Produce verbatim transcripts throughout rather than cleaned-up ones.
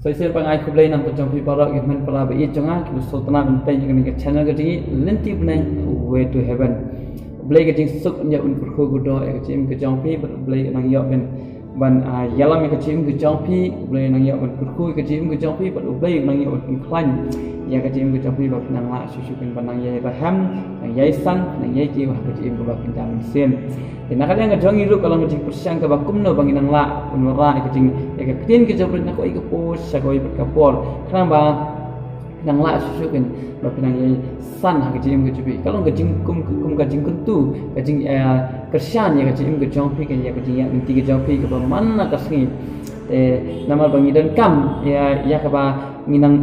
Phi sngewbha ai khublei na ka jong phi baroh ki hynmen para ba ïeit jong nga ki ba sngewtynnat ban peit ïa kane ka channel ka jong ngi Lynti Bneng Way to Heaven. Khublei ka jingsuk, un ïa un kyrkhu kyrdoh ïa ka jingim ka jong phi, bad khublei nang ïoh ban ban ah, ïalam ïa ka jingim ka jong phi, khublei nang ïoh ban kyrkhu ïa ka jingim ka jong phi, bad khublei nang ïoh ban pynkhlaiñ ïa ka jingim ka jong phi ba phi nang lah shuh shuh ban nang ïai rhem, nang ïai san, nang ïai kiew ha ka jingim kaba phin da mynsiem. Te na ka liang ka jong ngi ruh ka long ka jingpyrshang kaba kumno ba ngi nang lah ban wanrah ïa ka jing, ïa ka ktien ka jong phi na kawei ka por sha kawei pat ka por. Khnang ba nang lah shuh shuh kein ba phi nang ïai san ha ka jingim ka jong phi. Ka long ka jing kum, kum ka jingkyntu, ka jing, eh, kyrshan ïa ka jingim ka jong phi, ka ïa ka jingïaid lynti ka jong phi kaba man la ka sngi. Te namar ba ngi donkam ïa, ïa kaba ngi nang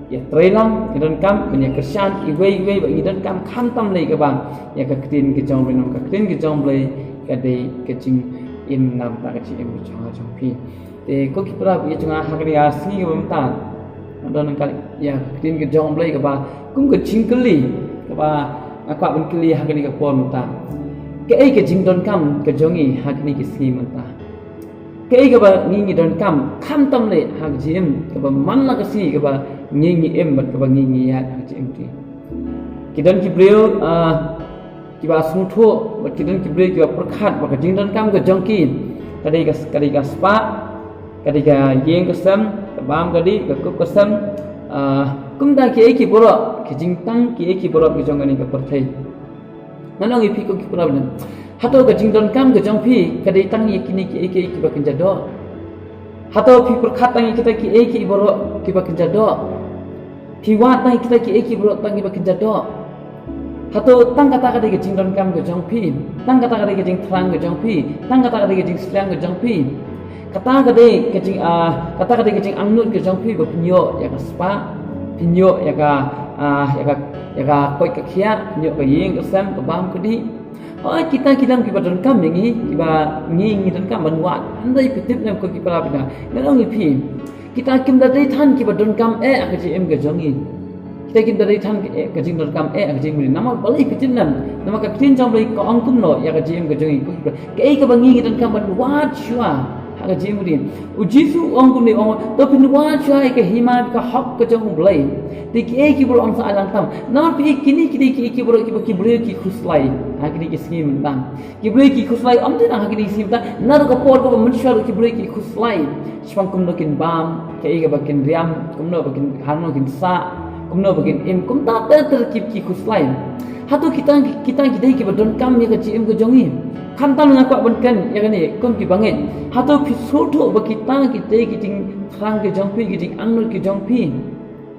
ïatrei lang, ngi donkam ban ïa kyrshan iwei ïa iwei, ba ngi donkam khamtam lei kaba ïa ka ktien ka jong Blei, namar ka ktien ka jong Blei ka dei ka jingim na ka bynta ka jingim ka jong nga jong phi. Te ko ki para ba ïeit jong nga, ha kane ka sngi kaba mynta nga don ka, ïa, ka ktien ka jong Blei kaba kum ka jingkylli kaba nga kwah ban kylli ha kane ka por mynta. Kaei ka jingdonkam ka jong ngi ha kane ka sngi mynta? Kaei kaba ngi ngi donkam khamtam lei ha ka jingim kaba man la ka sngi kaba ngi ngi im bad kaba ngi ngi ïaid ha ka jingim? Ki don ki briew, ah, kiba sngewthuh, bad ki don ki briew kiba pyrkhat ba ka jingdonkam ka jong ki ka dei ka, ka dei ka spah, ka dei ka ïing ka sem, ka bam ka dih, ka kup ka sem, ah, kumta kiei ki baroh, ki jingtang kiei ki baroh ki jong kane ka pyrthei. Ngan ong ïa phi ko ki para bangeit, hato ka jingdonkam ka jong phi ka dei tang ïa kine kiei kiei kiba kynja doh? Hato phi pyrkhat tang ïa kita kiei kiei baroh kiba kynja doh? Phi wad tang ïa kita kiei kiei baroh tang kiba kynja doh? Hato tang kata ka dei ka jingdonkam ka jong phi? Tang kata ka dei ka jingthrang ka jong phi? Tang kata ka dei ka jingsliang ka jong phi? Kata ka dei ka jing, ah, kata ka dei ka jingangnud ka jong phi ba phin ïoh ïa ka spah, phin ïoh ïa ka, ah, ïa ka, ïa ka koit ka khiah, phin ïoh ka ïing ka sem, ka bam ka dih? Hooid, kita ki long kiba donkam ïa ngi, kiba ngi ngi donkam ban wad. Hynrei phi tip ne em ko ki para bangeit, ngan ong ïa phi, kita kim da dei than kiba donkam eh ha ka jingim ka jong ngi. Kita kim da dei than, eh, ka jingdonkam eh ha ka jingim. Namar balei phi tip ne em? Namar ka ktien jong Blei ka ong kumno ïa ka jingim ka jong ngi? Kaei kaba ngi ngi donkam ban wad shuwa ha ka jingim? U Jisu u ong kumne, u ong, to phin wad shuwa ïa ka hima, ka hok ka jong U Blei. Te kiei ki baroh yn sa ai lang tam. Namar phi, kine ki dei kiei ki baroh kiba ki briew ki khuslai ha kine ki sngi mynta. Ki briew ki khuslai ym dei tang ha kine ki sngi mynta, naduh ka por kaba mynshuwa ruh ki briew ki khuslai shaphang kumno kin bam, kaei kaba kin riam, kumno ba kin, hangno kin sah, kumno ba kin im, kumta ter ter ki, ki khuslai. Hato kita, kita ki dei kiba donkam ïa ka jingim ka jong ngi? Khamtam nga kwah ban kren ïa kane kum ki bangeit. Hato phi sngewthuh ba kita ki dei ki jingthrang ka jong phi, ki jingangnud ka jong phi?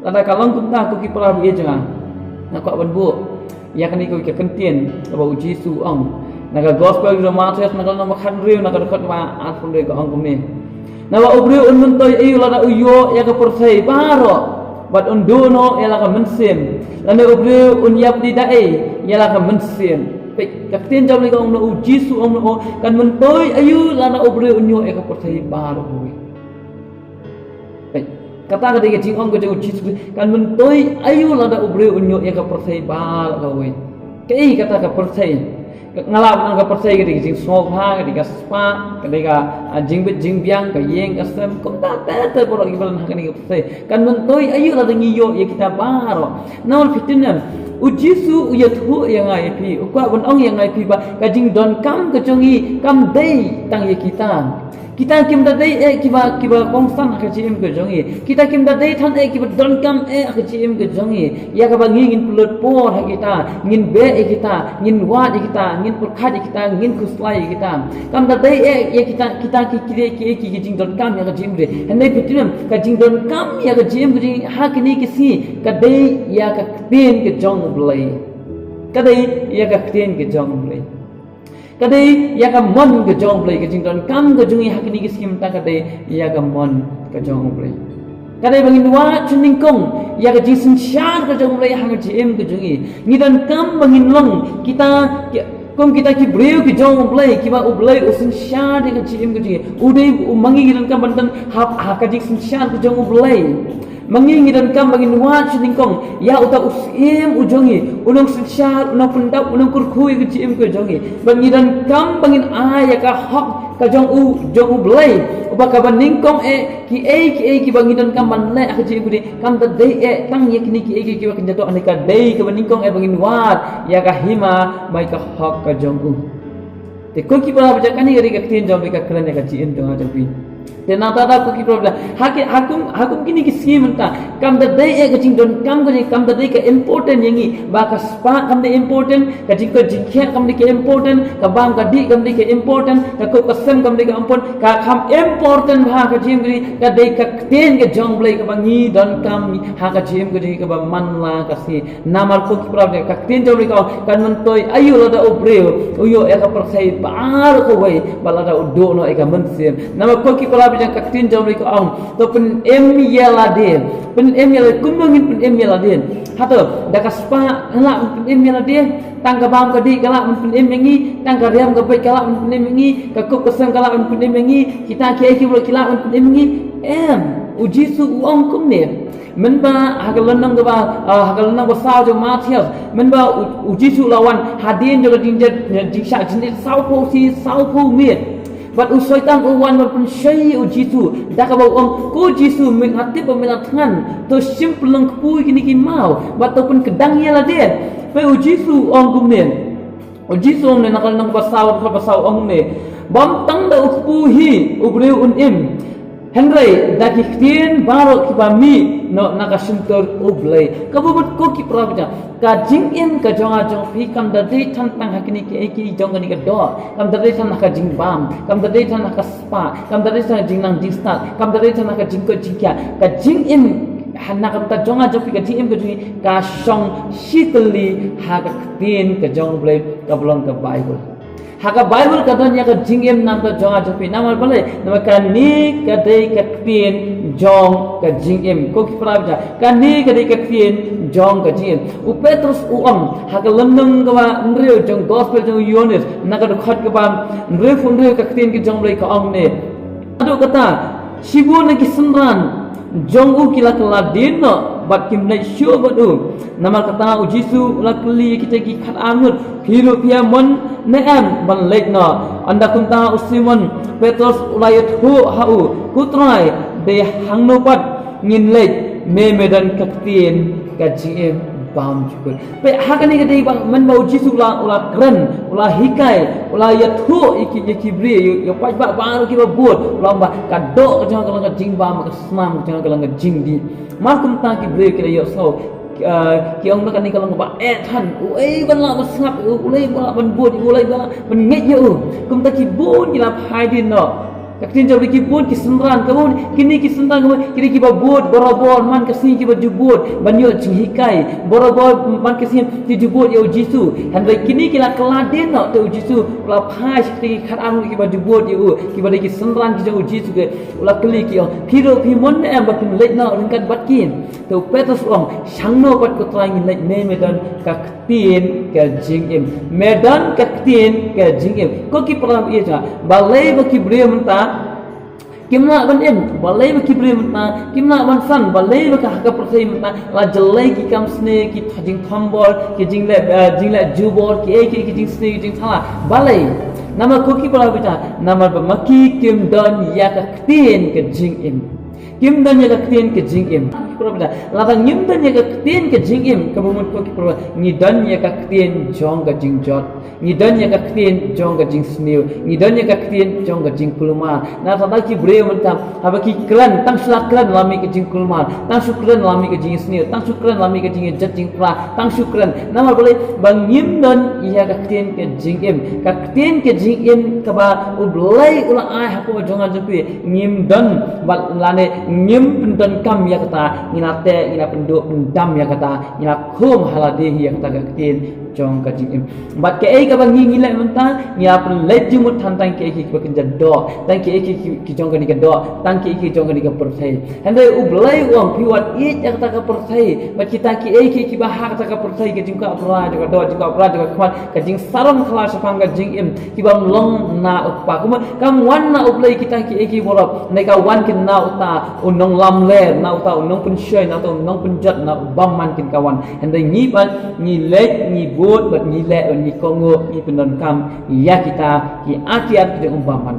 Lada ka long kumta ko ki para bangeit jong nga, nga kwah ban buh ïa kane kawei ka kyntien kaba U Jisu u ong na ka Gospel jong u Mathaios, na ka lynnong ba khathynriew, na ka dkhot ba arphew hynriew, ka ong kumne: Naba u briew un myntoi aïu lada u ïoh ïa ka pyrthei baroh bad un duh noh ïa la ka mynsiem? Lane u briew un ïap lei da ei ïa la ka mynsiem? Peit, ka ktien jong Blei ka ong, na U Jisu u ong, na u, kan myntoi aïu lada u briew un ïoh ïa ka pyrthei baroh kawei? Peit, kata ka dei ka jingong ka jong U Jisu Khrist, kan myntoi aïu lada u briew un ïoh ïa ka pyrthei baroh kawei? Kaei kata ka pyrthei? Nga lah ban ong ka pyrthei ka dei ka jingsngewbha, ka dei ka spah, ka dei ka, ah, jingbit jingbiang, ka ïing ka sem, kumta ter ter baroh kiba don ha kane ka pyrthei. Kan myntoi aïu lada ngi ïoh ïa kita baroh? Namar phi tip ne em, U Jisu u ïathuh ïa nga ïa phi, u kwah ban ong ïa nga ïa phi ba ka jingdonkam ka jong ngi kam dei tang ïa kita. Kita kim da dei eh kiba, kiba kongsan ha ka jingim ka jong ngi. Kita kim da dei than eh kiba donkam eh ha ka jingim ka jong ngi, ïa kaba ngi ngin pynlut por ha kita, ngin beh ïa kita, ngin wad ïa kita, ngin pyrkhat ïa kita, ngin khuslai ïa kita. Kam da dei eh ïa kita, kita ki, ki, ki, ki, ki jingdonkam ïa ka jingim. Hynrei phi tip ne em, ka jingdonkam ïa ka jingim ka jong ngi ha kine ki sngi ka dei ïa ka ktien ka jong U Blei. Ka dei ïa ka ktien ka jong U Blei. Ka dei ïa ka mon ka jong U Blei. Ka jingdonkam ka jong ngi ha kine ki sngi mynta ka dei ïa ka mon ka jong U Blei. Ka dei ba ngin wad shanyngkong ïa ka jingsynshar ka jong U Blei ha ka jingim ka jong ngi. Ngi donkam ba ngin long kita ki, kum kita ki briew ki jong U Blei, kiba U Blei u synshar ïa ka jingim ka jong ngi. U dei u, ma ngi ngi donkam ban don ha, ha ka jingsynshar ka jong U Blei. Ma ngi ngi donkam ba ngin wad shanyngkong ïa uta u Syiem u jong ngi, u nongsynshar, u nongpyndap, u nongkyrkhu ïa ka jingim ka jong ngi. Ba ngi donkam ba ngin ai ïa ka hok ka jong u, jong U Blei Ba kaba nyngkong eh, kiei kiei kiba ngi donkam ban leh ha ka jingim ka jong ngi, kam da dei eh tang ïa kine kiei kiei kiba kynja doh, hynrei ka dei kaba nyngkong eh ba ngin wad ïa ka hima bad ka hok ka jong u. Te ko ki para bangeit, kane ka dei ka ktien jong U Blei ka kren ïa ka jingim jong nga jong phi. Te nangta da ko ki para bangeit, ha ki, ha kum, ha kum kine ki sngi mynta, kam da dei eh ka jingdonkam ka jong ngi, kam da dei ka important ïa ngi, ba ka spah kam dei important, ka jingkoit jingkhiah kam dei ka important, ka bam ka dih kam dei ka important, ka kup ka sem kam dei ka important, ka kham important ha ka jingim ka jong ngi ka dei ka ktien ka jong U Blei kaba ngi donkam ha ka jingim ka jong ngi kaba man la ka sngi. Namar ko ki para bangeit, ka ktien jong U Blei ka ong, kan myntoi aïu lada u briew u ïoh ïa ka pyrthei baroh kawei, bad lada u duh noh ïa ka mynsiem. Namar ko ki para bangeit, ka ktien jong U Blei ka ong, to pynim ïa lade. Pynim ïa lade, kumno ngin pynim ïa lade? Hato da ka spah ngi lah ban pynim ïa lade? Tang ka bam ka dih ka lah ban pynim ïa ngi? Tang ka riam ka beit ka lah ban pynim ïa ngi? Ka kup ka sem ka lah ban pynim ïa ngi? Kita kiei kiei baroh ki lah ban pynim ïa ngi? Em, U Jisu u ong kumne. Mynba ha ka lynnong kaba, ah, ha ka lynnong ba saw jong u Mathaios, mynba u, U Jisu u la wan hadien jong ka jingjet, jingshah jingit sawphew sngi sawphew miet, bad u Soitan u wan ban pynshoi ïa U Jisu da kaba u ong, ko Jisu, me nga tip ba me la thngan, to shim pynlong kpu ïa kine ki maw, bad to pynkdang ïa lade. Peit U Jisu u ong kumne. U Jisu u ong ne, na ka lynnong ba saw, dkhot ba saw u ong ne, bym tang da u kpu hi u briew un im, hynrei da ki ktien baroh kiba mih noh na ka shyntur U Blei. Kaba mut ko ki para bangeit, ka jingim ka jong nga jong phi kam da dei tang tang ha kine kiei kiei jong kane ka doh, kam da dei tang ha ka jingbam, kam da dei tang ha ka spah, kam da dei tang ha ka jingnang jingstad, kam da dei tang ha ka jingkoit jingkhiah. Ka jingim ha na ka bynta jong nga jong phi, ka jingim ka jong ngi ka shong shitylli ha ka ktien ka jong U Blei kaba long ka Baibl. Ha ka Baibl ka don ïa ka jingim na ka bynta jong nga jong phi. Namar balei? Namar kane ka dei ka ktien jong ka jingim. Ko ki para bangeit, kane ka dei ka ktien jong ka jingim. U Petros u ong ha ka lynnong kaba hynriew jong gospel jong u Ïoannis, na ka dkhot kaba hynriewphew hynriew, ka ktien ka jong U Blei ka ong ne, haduh katta, shibun na ki synran jong u ki la kylla dien noh bad kim leit shuh bad u. Namar kata U Jisu u la kylli ïa kita ki khatar ngut, phi ruh phi ïamon ne em ban leit noh? Ynda kumta u Simon Petros u la ïathuh ha u, ko Trai, dei hangno pat ngin leit, me me don ka ktien ka jingim bymjukut. Peit ha kane ka dei ba mynba U Jisu u la, u la kren, u la hikai, u la ïathuh ïa ki, ïa ki briew, ïa, ïa paidbah baroh kiba bud, u la ong ba ka doh ka jong nga ka long ka jingbam, ka snam ka jong nga ka long ka jingdih. Mar kumta ki briew ki la ïohsngew, ki, ah, ki ong ba kane ka long kaba eh than, uei ban lah ban sngap, uei ban lah ban bud, uei ban lah ban ngeit ïa u. Kumta ki bun ki la phai dien noh. Ka ktien jong U Blei, ki bun ki synran, ka bun kine ki synran, ka bun kine kiba bud barabor man ka sngi, kiba ju bud ban ïoh jinghikai barabor man ka sngi, ki ju bud ïa U Jisu. Hynrei kine ki la kylla dien noh, te U Jisu u la phai sha ki khatar ngut kiba ju bud ïa u, kiba dei ki synran ki jong U Jisu, ki u la kylli ki, ong, phi ruh phi mon ne em ba phin leit noh ryngkat bad ki? Te u Petros u ong, shano pat ko Trai ngin leit, me me don ka ktien ka jingim. Me don ka ktien ka jingim. Ko ki para bangeit, balei ba ki briew mynta kim lah ban im? Balei ba ki briew mynta kim lah ban san? Balei ba ka, ha ka pyrthei mynta la jlei ki kam sniew, ki jingthombor, ki jingleh, eh, jingleh jubor, kiei kiei ki jingsniew, ki jingthala? Balei? Namar ko ki para bangeit, namar ba ma ki kim don ïa ka ktien ka jingim. Kim don ïa ka ktien ka jingim. Lada ngim don ïa ka ktien ka jingim, kaba mut ko ki para, ngi don ïa ka ktien jong ka jingjot, ngi don ïa ka ktien jong ka jingsniew, ngi don ïa ka ktien jong ka jingkulmar. Nangta da ki briew mynta, haba ki kren, tang shu la kren la mih ka jingkulmar, tang shu kren la mih ka jingsniew, tang shu kren la mih ka jingjot jingpra, tang shu kren. Namar balei? Ba ngim don ïa ka ktien ka jingim. Ka ktien ka jingim kaba U Blei u la ai hapoh jong nga jong phi, ngim don, bad lane ngim pyndonkam ïa kata, ngi la teh, ngi la pynduh pyndam ïa kata, ngi la khum ha lade hi ïa kata ka ktien jong ka jingim. Bad kaei kaba ngi, ngi leh mynta, ngi la pynleit jingmut than tang kiei kiei kiba kynja doh, tang kiei kiei ki, ki jong kane ka doh, tang kiei kiei ki jong kane ka pyrthei. Hynrei U Blei u ong, phi wat ïeit ïa kata ka pyrthei, bad kita kiei kiei kiba ha kata ka pyrthei, ka jingkwah pra jong ka doh, jingkwah pra jong ka khmat, ka jingsarong khala shaphang ka jingim, ki bym long na U Kpa. Kumno? Kam wan na U Blei kita kiei kiei baroh, hynrei ka wan kin na uta u nonglamler, na uta u nongpynshoi, na uta u nongpynjot, na u bymman kin ka wan. Hynrei ngi pat ngi leit, ngi bud, bad ngi leh, bad ngi kohnguh, ngi pyndonkam ïa kita ki atiat ki jong u bymman.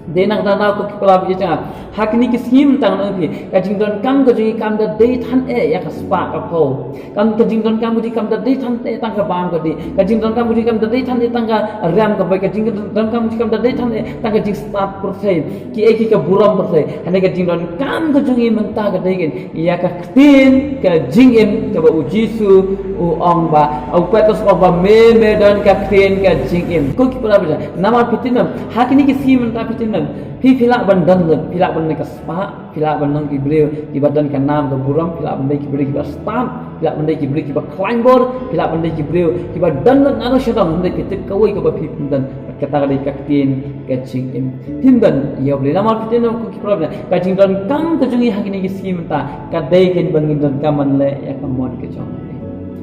Dei na kata daw ko ki para bangeit jong nga, ha kine ki sngi mynta ngan ong ïa phi, ka jingdonkam ka jong ngi kam da dei than eh ïa ka spah ka phew. Kam, ka jingdonkam ka jong ngi kam da dei than eh tang ka bam ka dih. Ka jingdonkam ka jong ngi kam da dei than eh tang ka riam ka beit. Ka jingdonkam ka jong ngi kam da dei than eh tang ka jingstad pyrthei, kiei kiei ka burom pyrthei. Hynrei ka jingdonkam ka jong ngi mynta ka dei kein ïa ka ktien ka jingim kaba u Jisu u ong ba, u Petrus u ong ba, me, me don ka ktien ka jingim. Ko ki para bangeit, namar phi tip ne em, ha kine ki sngi mynta phi tip ne em, phi, phi lah ban don lut, phi lah ban don ka spah, phi lah ban long ki briew kiba don ka nam ka burom, phi lah ban dei ki briew kiba stad, phi lah ban dei ki briew kiba khlaiñ bor, phi lah ban dei ki briew kiba don lut naduh sha dong, hynrei phi tip kawei kaba phi phin don, kata ka dei ka ktien ka jingim. Phin don ïa U Blei. Namar phi tip ne em ko ki para bangeit, ka jingdonkam ka jong ngi ha kine ki sngi mynta ka dei kein ba ngin donkam ban leh ïa ka mon ka jong U Blei.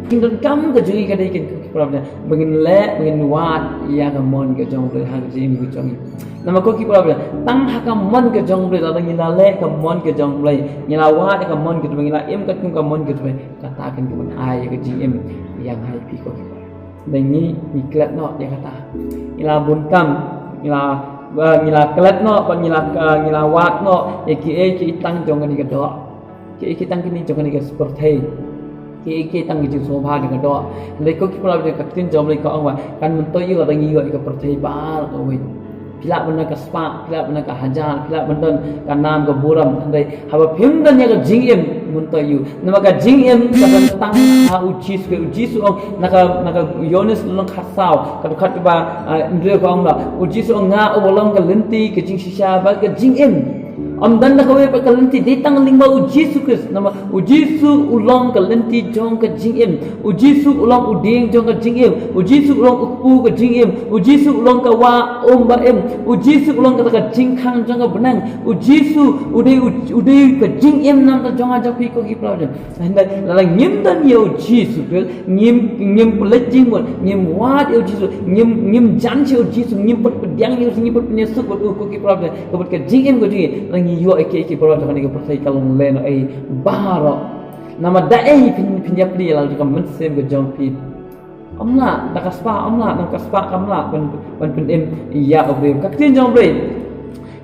Ka jingdonkam ka jong ngi ka dei kein ko ki para bangeit ba ngin leh, ba ngin wad ïa ka mon ka jong U Blei ha ka jingim ka jong ngi. Namar ko ki para bangeit, tang ha ka mon ka jong U Blei, lada ngi la leh ka mon ka jong U Blei, ngi la wad ïa ka mon ka jong U Blei, ngi la im katkum ka mon ka jong U Blei, kata kein kaban ai ïa ka jingim ïa ngi, phi ko ki para. Ngi, ngi klet noh ïa kata. Ngi la bun kam, ngi la, eh, ngi la klet noh, bad ngi la, eh, ngi la wad noh ïa kiei kiei tang jong kane ka doh. Kiei kiei tang kine jong kane ka pyrthei. Kiei kiei tang ki jingsngewbha jong ka doh. Hynrei ko ki para bangeit, ka ktien jong U Blei ka ong ba kan myntoi ïa u lada ngi ïoh ïa ka pyrthei baroh kawei. Phi lah ban don ka spah, phi lah ban don ka hajar, phi lah ban don ka nam ka burom, hynrei haba phim don ïa ka jingim, myntoi ïa u. Namar ka jingim ka don tang ha u Jisu. U Jisu u ong, na ka, na ka Ïoannis lynnong khatsaw, ka dkhot kaba, ah, hynriew ka ong ba, u Jisu u ong, nga uba long ka lynti, ka jingshisha bad ka jingim. Ym don da kawei pat ka lynti, dei tang lyngba u Jisu Khrist. Namar u Jisu u long ka lynti jong ka jingim. U Jisu u long u dieng jong ka jingim. U Jisu u long u kpu ka jingim. U Jisu u long ka wah um ba im. U Jisu u long kata ka jingkhang jong ka bneng. U Jisu u dei, u, u dei ka jingim na ka bynta jong nga jong phi ko ki para bangeit. Hynrei lada ngim don ïa u Jisu Khrist, ngim, ngim pynleit jingmut, ngim wad ïa u Jisu, ngim, ngim jan sha u Jisu, ngim pat pdiang ïa u, ngim pat pynïasuk bad u ko ki para bangeit, ka bad ka jingim ka jong ngi, lada ngi ïoh ïa kiei kiei baroh jong kane ka pyrthei ka long lehnohei baroh. Namar da ei phin, phin ïapli ïa la jong ka mynsiem ka jong phi? Ym lah, da ka spah ym lah, da ka spah kam lah ban, ban pynim ïa U Blei. Ka ktien jong U Blei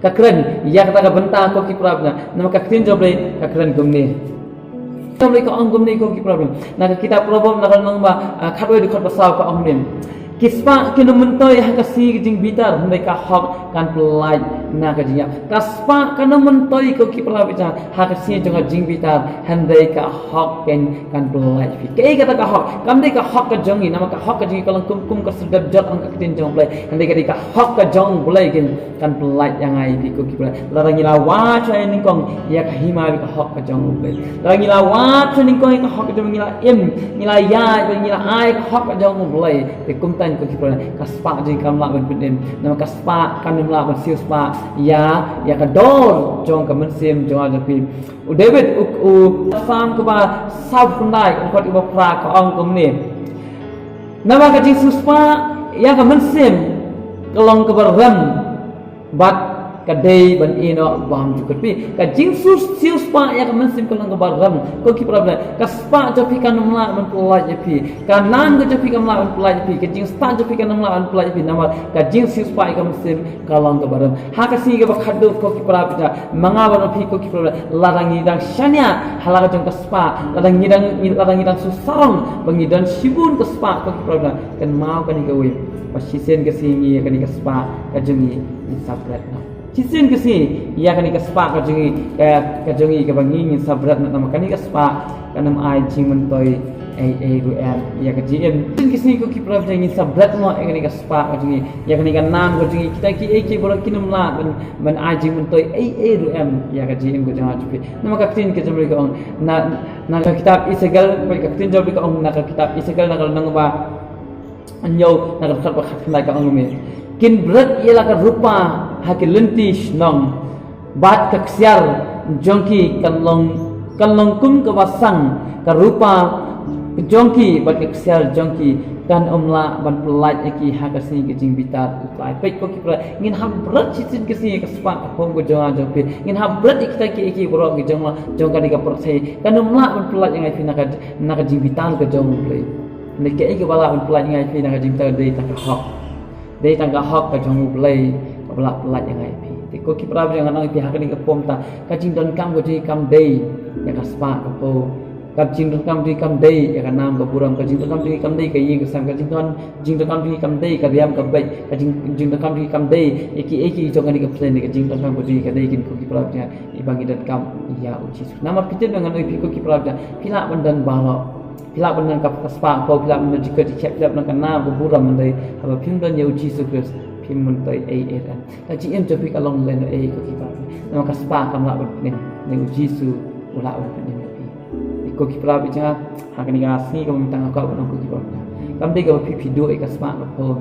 ka kren ïa kata ka bynta ko ki para bangeit. Namar ka ktien jong U Blei ka kren kumne. Ka Blei ka ong kumne ko ki para bangeit. Na ka kitab Proverb na ka lynnong ba, ah, khatwei dkhot ba saw ka ong kumne. Ki spah kin ym myntoi ha ka sngi ka jingbitar, hynrei ka hok kan pyllait na ka jingïap. Ka spah kan ym myntoi ko ki para bangeit ha ka sngi jong ka jingbitar, hynrei ka hok kan, kan pyllait ïa phi. Kaei kata ka hok? Kam dei ka hok ka jong ngi, namar ka hok ka jong ngi ka long kum, kum ka sdep jot ong ka ktien jong U Blei. Hynrei ka dei ka hok ka jong U Blei kan, kan pyllait ïa ngi, phi ko ki para bangeit. Lada ngi la wad sha nyngkong ïa ka hima bad ka hok ka jong U Blei. Lada ngi la wad sha nyngkong ïa ka hok ka jong U Blei, ngi la im, ngi la ïaid, ngi la ai ka hok ka jong U Blei, te kumta ko ki para bangeit, ka spah jong ngi kam lah ban pynim. Namar ka spah kan ym lah ban siew spah ïa, ïa ka dor jong ka mynsiem jong nga jong phi. U David u, u Salm kaba sawphew khyndai, u dkhot kaba phra ka ong kumne. Namar ka jingsiewspah ïa ka mynsiem ka long kaba rem bad ka dei ban ïehnoh bymjukut. Phi, ka jingsiewspah ïa ka mynsiem ka long kaba rem. Ko ki para bangeit, ka spah jong phi kan ym lah ban pyllait ïa phi. Ka nam ka jong phi kam lah ban pyllait ïa phi. Ka jingstad jong phi kan ym lah ban pyllait ïa phi. Namar ka jingsiewspah ïa ka mynsiem ka long kaba rem. Ha ka sngi kaba khatduh ko ki para bangeit, ma nga bad ma phi ko ki para bangeit, lada ngi dang shaniah ha la ka jong ka spah, lada ngi dang, lada ngi dang shu sarong ba ngi don shibun ka spah ko ki para bangeit, kynmaw kane kawei, ba shisien ka sngi ïa kane ka spah ka jong ngi ngin sa bret noh. Shisien ka sngi ïa kane ka spah ka jong ngi, ka, ka jong ngi kaba ngi ngin sa bret noh, namar kane ka spah kan ym ai jingmyntoi ei ei ruh em ïa ka jingim. Shisien ka sngi ko ki para bangeit ngin sa bret noh ïa kane ka spah ka jong ngi, ïa kane ka nam ka jong ngi, kita kiei kiei baroh kin ym lah ban, ban ai jingmyntoi ei ei ruh em ïa ka jingim ka jong nga jong phi. Namar ka ktien ka jong U Blei ka ong na, na ka kitab Esekiel, ka ktien jong U Blei ka ong na ka kitab Esekiel na ka lynnong ba hynñiew na ka dkhot ba khatkhyndai ka ong kumne. Kin bret ïa la ka rupa ha ki lynti shnong, bad ka ksiar jong ki kan long, kan long kum kaba sang, ka rupa jong ki bad ka ksiar jong ki kan ym lah ban pyllait ïa ki ha ka sngi ka jingbitar U Trai. Peit ko ki para bangeit, ngin hap bret shisien ka sngi ïa ka spah ka phew ka jong nga jong phi. Ngin hap bret ïa kita kiei kiei baroh ki jong la, jong kane ka pyrthei, kan ym lah ban pyllait ïa nga ïa phi na ka, na ka jingbitar ka jong U Blei. Hynrei kaei kaba lah ban pyllait ïa nga ïa phi na ka jingbitar, dei tang ka hok. Dei tang ka hok ka jong U Blei kaba lah pyllait ïa nga ïa phi. Te ko ki para bangeit, ngan ong ïa phi ha kane ka por mynta, ka jingdonkam ka jong ngi kam dei ïa ka spah ka phew. Ka jingdonkam ka jong ngi kam dei ïa ka nam ka burom, ka jingdonkam ka jong ngi kam dei ka ïing ka sem, ka jingdon, jingdonkam ka jong ngi kam dei ka riam ka beit, ka jing, jingdonkam ka jong ngi kam dei ïa kiei kiei jong kane ka pyrthei, ka jingdonkam ka jong ngi ka dei kin ko ki para bangeit, ïa ba ngi donkam ïa U Jisu. Namar phi tip, ngan ong ïa phi ko ki para bangeit, phi lah ban don baroh. Phi lah ban don ka spah ka phew, phi lah ban don jingkoit jingkhiah, phi lah ban don ka nam ka burom, hynrei haba phim don ïa U Jisu Khrist, phim myntoi ei ei ruh em. Ka jingim jong phi ka long lehnohei ko ki para bangeit. Namar ka spah kam lah ban pynim, hynrei U Jisu u lah ban pynim ïa phi. Ko ki para bangeit, ha kane ka sngi ka mynta nga kwah ban ong ko ki para bangeit, kam dei kaba phi, phi duh ïa ka spah ka phew.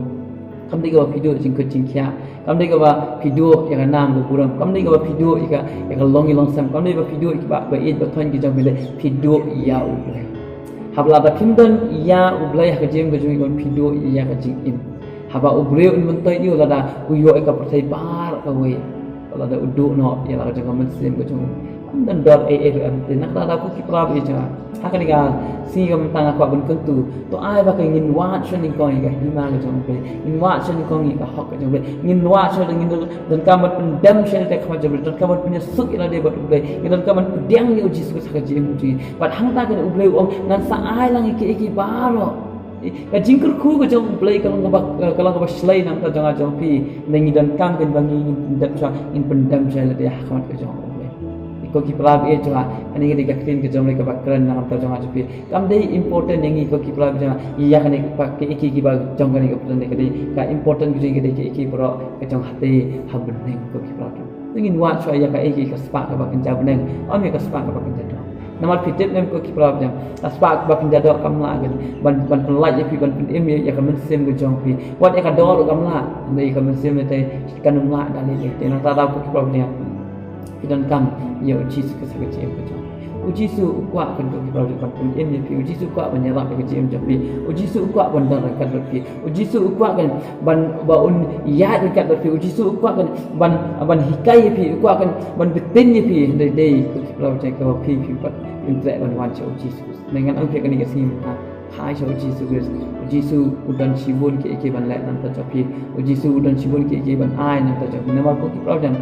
Kam dei kaba phi duh ïa ka jingkoit jingkhiah. Kam dei kaba phi duh ïa ka nam ka burom. Kam dei kaba phi duh ïa ka, ïa ka longïing longsem. Kam dei kaba phi duh ïa ka ba, ba ïeit ba thoiñ ki jong phi, hynrei phi duh ïa U Blei. Haba lada phim don ïa U Blei ha ka jingim ka jong phi, phi duh ïa ka jingim. Haba u briew un myntoi ïa u lada u ïoh ïa ka pyrthei baroh kawei, lada u duh noh ïa la ka jong ka mynsiem ka jong u, kam don dor ei ei ruh em. Te na kata ka daw ko ki para bangeit, ha kane ka sngi ka mynta nga kwah ban kyntu, to ai ba ka ngin wad shanyngkong ïa ka hima ka jong U Blei, ngin wad shanyngkong ïa ka hok ka jong U Blei, ngin wad shanyngkong, ngin donkam ban pyndem shanyngkong ïa ka khmat jong U Blei, donkam ban pynïasuk ïa lade bad U Blei, ngin donkam ban pdiang ïa U Jisu Khrist ha ka jingim jong ngi. Bad hangta kane U Blei u ong, ngan sa ai lang ïa kiei kiei baroh. Ka jingkyrkhu ka jong U Blei ka long kaba, ka long kaba shlei na ka bynta jong nga jong phi. Ngi donkam kin ba ngin pyndem sha, ngin pyndem sha lade ha khmat ka jong U Blei. Ko ki para bangeit, kane ka dei ka ktien ka jong U Blei kaba kren na ka bynta jong nga jong phi. Kam dei important ïa ngi ko ki para bangeit, ïa kane ka, kiei kiei kiba jong kane ka pyrthei, ka dei ka important ka jong ngi ka dei kiei kiei baroh ka jong hatei ha bneng ko ki para bangeit. Ngin wad shuwa ïa kaei kaei ka spah kaba kynja bneng, ym ïa ka spah kaba kynja doh. Namar phi tip ne em ko ki para bangeit, ka spah kaba kynja doh kam lah ban, ban pynlait ïa phi, ban pynim ïa, ïa ka mynsiem ka jong phi. Wat ïa ka doh ruh kam lah, hynrei ïa ka mynsiem te kan ym lah da lei lei. Te na kata ka daw ko ki para bangeit, phi donkam ïa U Jisu Khrist ha ka jingim ka jong phi. U Jisu u kwah, ko ki para bangeit, ban pynim ïa phi. U Jisu u kwah ban ïarap ïa ka jingim jong phi. U Jisu u kwah ban don ryngkat bad phi. U Jisu u kwah kan ban, ba un ïaid ryngkat bad phi. U Jisu u kwah kan ban, ban hikai ïa phi, u kwah kan ban btin ïa phi. Hynrei dei ko ki para bangeit, kaba phi, phim pat, phim treh ban wan sha U Jisu. Ngan ong ïa phi kane ka sngi mynta, phai sha U Jisu Khrist. U Jisu u don shibun kiei kiei ban leh na ka bynta jong phi. U Jisu u don shibun kiei kiei ban ai na ka bynta jong phi. Namar ko ki para bangeit,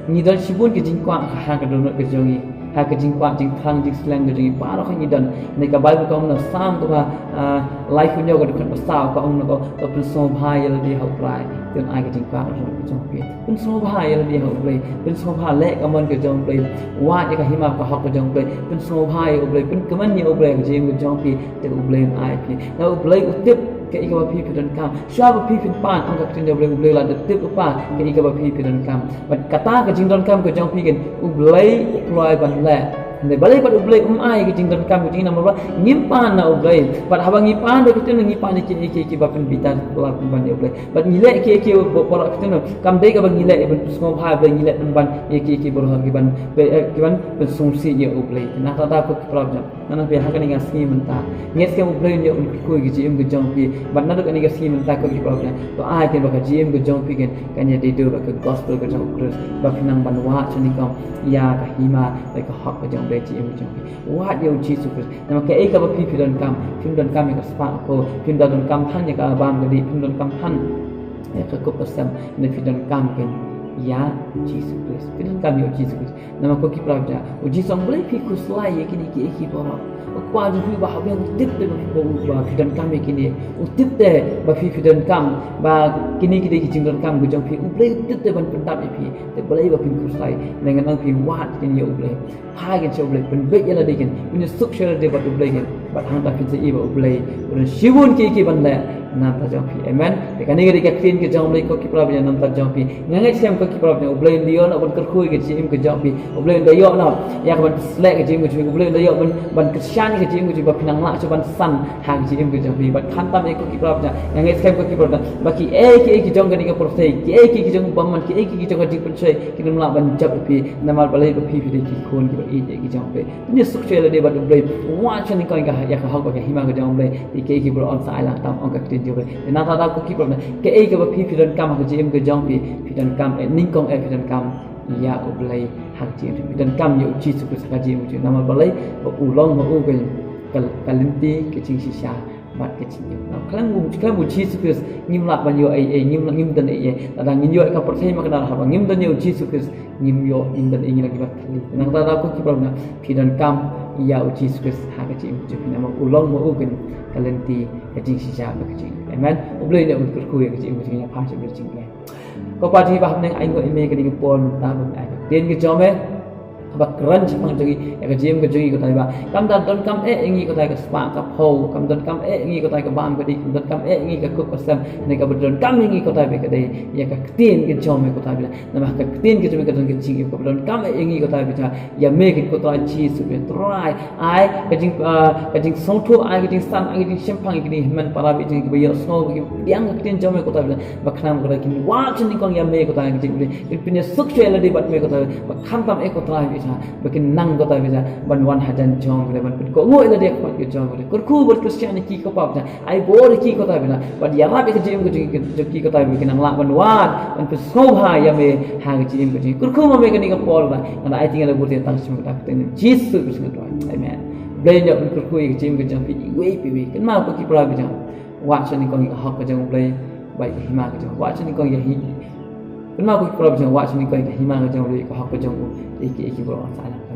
ngi don shibun ki jingkwah ha ka dohnud ka jong ngi, ha ka jingkwah jingthrang jingslem ka jong ngi, baroh ngi don. Ne ka Baibl ka ong na Salm kaba, ah, laiphew hynñiew ka dkhot ba saw ka ong na ko, to pynsngewbha ïa lade ha U Trai, te un ai ka jingkwah ka jong phi. Pynsngewbha ïa lade ha U Blei, pynsngewbha, leh ka mon ka jong U Blei, wad ïa ka hima ka hok ka jong U Blei, pynsngewbha ïa U Blei, pynkmen ïa U Blei ha ka jingim ka jong phi, te U Blei un ai phi. Na U Blei u tip kaei kaba phi, phi donkam. Shuwa ba phi phin pan, ong ka ktien jong U Blei, U Blei u la tip u pa kaei kaba phi, phi donkam. Bad kata ka jingdonkam ka jong phi kan U Blei u kloi ban leh. Hynrei balei pat U Blei um ai ka jingdonkam ka jong ngi? Namar ba ngim pan na U Blei. Bad haba ngi pan, da ka ktien ngi pan ïa kiei kiei kiba pynbitar, la pynban ïa U Blei. Bad ngi leh kiei kiei baroh, ka ktien kam dei kaba ngi leh ban pynsngewbha ïa U Blei, ngi leh pynban ïa kiei kiei baroh kiban, eh, kiban pynsngewsih ïa U Blei. Na kata ka daw ko ki para bangeit, ngan ong ïa phi ha kane ka sngi mynta, ngeit skhem U Blei un ïoh ban kyrkhu ïa ka jingim ka jong phi. Bad naduh kane ka sngi mynta ko ki para bangeit, to ai kan ba ka jingim ka jong phi kan, kan ïa dei dur bad ka gospel ka jong U Khrist, ba phin nang ban wad shanyngkong ïa ka hima bad ka hok ka jong U Blei ha ka jingim ka jong phi. Wad ïa U Jisu Khrist. Namar kaei kaba phi, phi donkam, phim donkam ïa ka spah ka phew, phim da donkam than ïa ka bam ka dih, phim donkam than ïa ka kup ka sem, hynrei phi donkam kan ïa U Jisu Khrist. Phi donkam ïa U Jisu Khrist. Namar ko ki para bangeit, U Jisu u ong balei phi khuslai ïa kine kiei kiei baroh? U Kpa jong phi uba ha bneng u tip te ba phi, ba phi donkam ïa kine. U tip te ba phi, phi donkam, ba kine ki dei ki jingdonkam ka jong phi. U Blei u tip te ban pyndap ïa phi. Te balei ba phin khuslai? Ngan ong ïa phi, wad kan ïa U Blei. Phai kan sha U Blei, pynbeit ïa lade kan, pynïasuk sha lade bad U Blei kan. Bad hangta phin sa ïohi ba U Blei u don shibun kiei kiei ban leh na ka bynta jong phi. Amen. Te kane ka dei ka ktien ka jong U Blei ko ki para bangeit na ka bynta jong phi. Nga ngeit skhem ko ki para bangeit, U Blei un da ïoh noh ban kyrkhu ïa ka jingim ka jong phi. U Blei un da ïoh noh ïa ka ban pynsleh ka jingim ka jong phi. U Blei un da ïoh ban, ban kyrshan ïa ka jingim ka jong phi ba phin nang lah shuh ban san ha ka jingim ka jong phi. Bad khamtam ïa ko ki para bangeit, nga ngeit skhem ko ki para bangeit, ba kiei kiei ki jong kane ka pyrthei, kiei kiei ki jong u bymman, kiei kiei ki jong ka jingpynshoi, kin ym lah ban jop ïa phi. Namar balei? Ba phi, phi dei ki khun kiba ïeit ïa ka jong U Blei. Pynïasuk sha lade bad U Blei. Wad shanyngkong ïa ka, ïa ka hok bad ka hima ka jong U Blei. Ïa kiei kiei baroh yn sa ai lang tam, ong ka ktien jong U Blei. Te na kata ka daw ko ki para bangeit, kaei kaba phi, phi donkam ha ka jingim ka jong phi? Phi donkam, eh, nyngkong eh phi donkam ïa U Blei ha ka jingim, phi donkam ïa U Jisu Khrist ha ka jingim jong phi. Namar balei? Ba u long ma u ka, ka, ka lynti ka jingshisha. Bad ka jingim. Khlem u, khlem u Jisu Khrist ngim lah ban ïoh ei ei, ngim, ngim don ei ei. Lada ngin ïoh ka pyrthei ma ka nar haba ngim don ïa u Jisu Khrist, ngim ïoh, ngim don ei, ngi la ngi la khlieh. Nangta da ko ki para bangeit, phi donkam ïa u Jisu Khrist ha ka jingim jong phi, namar u long ma u ka lynti ka jingshisha ka jingim. Amen. U Blei un kyrkhu ïa ka jingim jong phi, ïa phi sha ka jingim. Ko Pa jong ngi ba ha bneng, ai nguh ïa me kane ka por mynta ba me ai ka ktien ka jong me. Ba kren shaphang jong ngi, ïa ka jingim ka jong ngi ko Trai ba kam da donkam eh ïa ngi ko Trai ka spah ka phew, kam donkam eh ïa ngi ko Trai ka bam ka dih, kam donkam eh ïa ngi ka kup ka sem, ne kaba donkam ïa ngi ko Trai ba ka dei ïa ka ktien ka jong me ko Trai ba. Namar ka ktien ka jong me ka don ka jingim, kaba donkam eh ïa ngi ko Trai ba ïa me ko Trai Jisu ba Trai. Ai ka jing, ah, ka jingsngewthuh, ai ka jingsan, ai ka jingshemphang ïa kine hynmen para bangeit jong ngi kiba ïohsngew, ba ki pdiang ka ktien jong me ko Trai ba, ba khnang ba kin wad sha nyngkong ïa me ko Trai, ka jingim kin pynïasuk shuwa ïa lade bad me ko Trai, ba khamtam eh ko Trai ba, ba kin nang ko Trai ba ban wan hajan jong me, ban pynkohnguh ïa lade ha khmat ka jong me. Kyrkhu bad kyrshan ïa ki ko Pa ba, ai bor ïa ki ko Trai ba, bad ïarap ïa ka jingim ka jong ki ko Trai ba kin nang lah ban wad, ban pynsngewbha ïa me ha ka jingim ka jong ki. Kyrkhu ma me kane ka por ba, ngan ai ïa ngi la bud ïa tang sha me ko Trai, ha ka kyrteng Jisu Khrist ngan duwai. Amen. Blei un ïa pynkyrshan ïa ka jingim ka jong phi iwei pa iwei. Kynmaw ko ki para bangeit jong ngi. Wad sha nyngkong ïa ka hok ka jong U Blei bad ïa ka hima ka jong. Wad sha nyngkong ïa hi. Kynmaw ko ki para bangeit jong ngi, wad sha nyngkong ïa ka hima ka jong U Blei, ïa ka hok ka jong u, ïa ki, ïa ki briew ba sah.